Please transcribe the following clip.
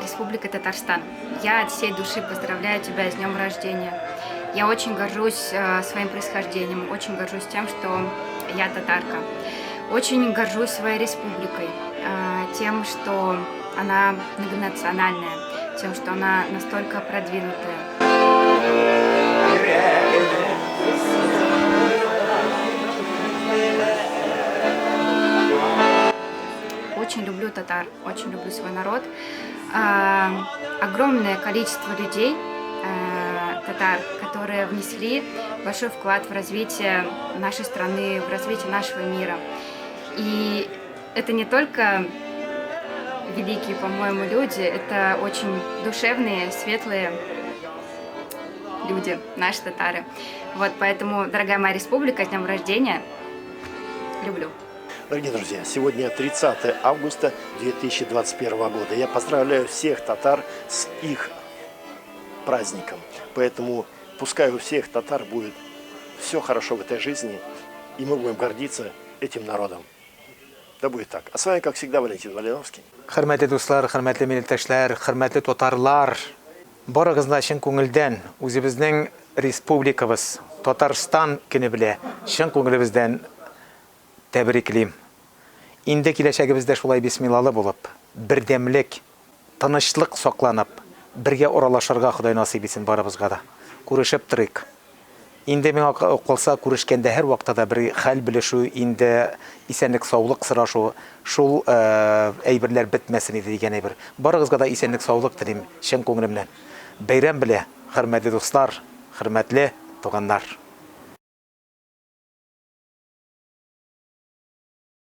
Республика Татарстан! Я от всей души поздравляю тебя с днем рождения. Я очень горжусь э, своим происхождением, очень горжусь тем, что я татарка. Очень горжусь своей республикой, э, тем, что она многонациональная, тем, что она настолько продвинутая. Очень люблю татар, очень люблю свой народ. А, огромное количество людей, э, татар, которые внесли большой вклад в развитие нашей страны, в развитие нашего мира. И это не только великие, по-моему, люди, это очень душевные, светлые люди, наши татары. Вот, поэтому, дорогая моя республика, с днем рождения, люблю. Дорогие друзья, сегодня 30 августа 2021 года. Я поздравляю всех татар с их праздником. Поэтому пускай у всех татар будет все хорошо в этой жизни, и мы будем гордиться этим народом. Да будет так. А с вами, как всегда, Валентин Валиновский. Хөрмәтле дуслар, хөрмәтле милләттәшләр, хөрмәтле татарлар! Барыгызны да чын күңелдән үзебезнең республикабыз, Татарстан көне белә чын күңелебездән тәбриклим. Инде киләчәгебездә шулай бисмиллалы булып, бердәмлек, тынычлык сакланып, бергә аралашырга Ходай насыйп итсен барыбызга да. Күрешеп торыйк. Инде миңа калса, күрешкәндә һәрвакытта да бер хәл белешү, инде исәнлек-саулык сорашу, шул әйберләр бетмәсен иде дигән әйбер. Барыгызга да исәнлек-саулык телим чын күңелемнән. Бәйрәм белә, хөрмәтле дуслар, хөрмәтле туганнар!